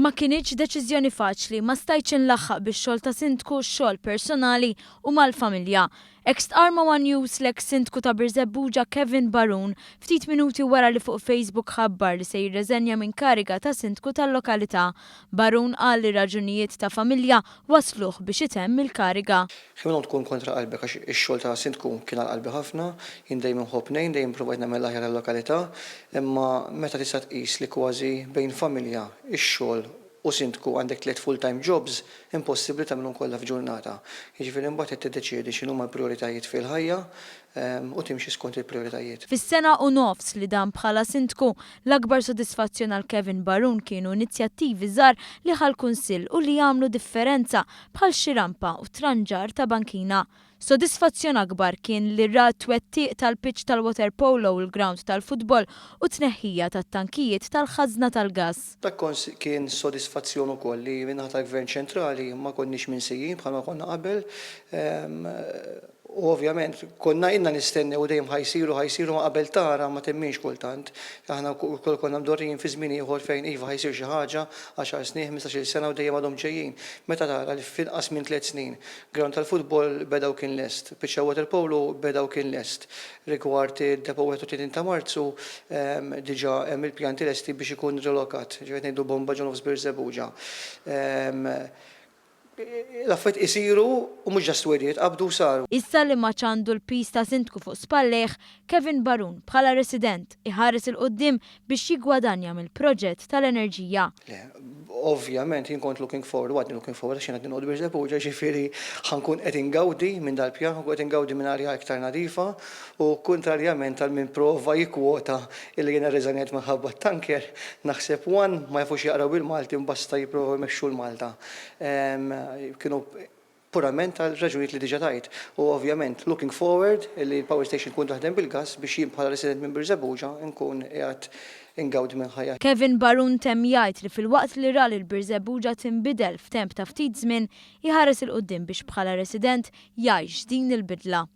Ma kinitx deċiżjoni faċli, ma stajtx inlaħħaq bix-xogħol ta' sindku, xogħol personali u mal-familja. Hekk stqarr ma' one News l-eks Sindku ta' Birżebbuġa Kevin Barun ftit minuti wara li fuq Facebook ħabbar li se jirreżenja minn kariga ta' Sindku tal-lokalità. Barun qal li raġunijiet ta' familja wassluh biex itemm il-kariga. Ħin minnhom tkun kontra qalbek għax ix-xogħol ta' Sindku kien għal qalbi ħafna, jien dejjem inħobb ngħin, dejjem ppruvajt nagħmel l-aħjar għal-lokalità, imma meta tista' tqis li kważi bejn familja, ix-xogħol u Sindku għandek tlett full time jobs, impossibbli tagħmilhom kollha f'ġurnata. Jiġifieri imbagħad trid tiddeċiedi x'inhuma l-prijoritajiet fil-ħajja u timxi skont il-prijoritajiet. Fis-sena u nofs li dam bħala Sindku, l-akbar sodisfazzjon għal Kevin Barun kienu inizjattivi żgħar li ħa l-Kunsill u li għamlu differenza bħal xi rampa u tranġar ta' bankina. Sodisfazzjon akbar kien li ra t-twettiq tal-pitch tal-waterpolo u l-grawnd tal-futbol u t-tneħħija tat-tankijiet tal-ħażna tal-gass. Dak kien sodisfazzjon ukoll li min-naħa tal-Gvern ċentrali ma konniex minsijin bħalma konna qabel. U ovvjament konna ilna nistennew u dejjem ħa jsiru, ħa jsiru ma qabel tara ma temminx kultant. Aħna wkoll konna mdorrijin fi żmien ieħor fejn iva ħa jsir xi ħaġa, għaxar snin, ħmistax-il sena u dejjem għadhom ġejjin. Meta tara li f'inqas minn tliet snin ground tal-futbol beda u kien lest, pitch ta' waterpolo beda u kien lest. Rigward id-depot 31 ta' Marzu diġà hemm il-pjanti lesti biex ikun rilokat, ġifieri qed ngħidu bomba ġo nofs Birżebbuġa. L-affarijiet isiru u mhux just wegħdiet, qabdu u saru. Issa li m'għadx għandu l-piż ta' Sindku fuq spallejh, Kevin Barun, bħala resident, iħares 'il quddiem biex jiggwadanja mill-proġett tal-enerġija. Le, ovvjament jien kont looking forward u għadni looking forward għax jien għadni noqgħod Birżebbuġa, jiġifieri ħa nkun qed ingawdi minn dal-pjan, ħa nkun qed ingawdi minn arja iktar nadifa u kuntrarjament għal min prova jikkwota illi jiena rriżenjajt minħabba t-tanker, naħseb one ma jafux jaqraw bil-Malti mbasta jipprovaw imexxu l-Malta. Kienu purament għal raġunijiet li diġà tajt. U ovvjament looking forward li l-power station tkun taħdem bil-gass biex jien bħala resident minn Birżebbuġa nkun qiegħed ingawdi minn ħajja. Kevin Barun temm jgħid li filwaqt li ra lil Birżebbuġa tinbidel f'temp ta' ftit żmien, iħares 'il quddiem biex bħala resident jgħix din il-bidla.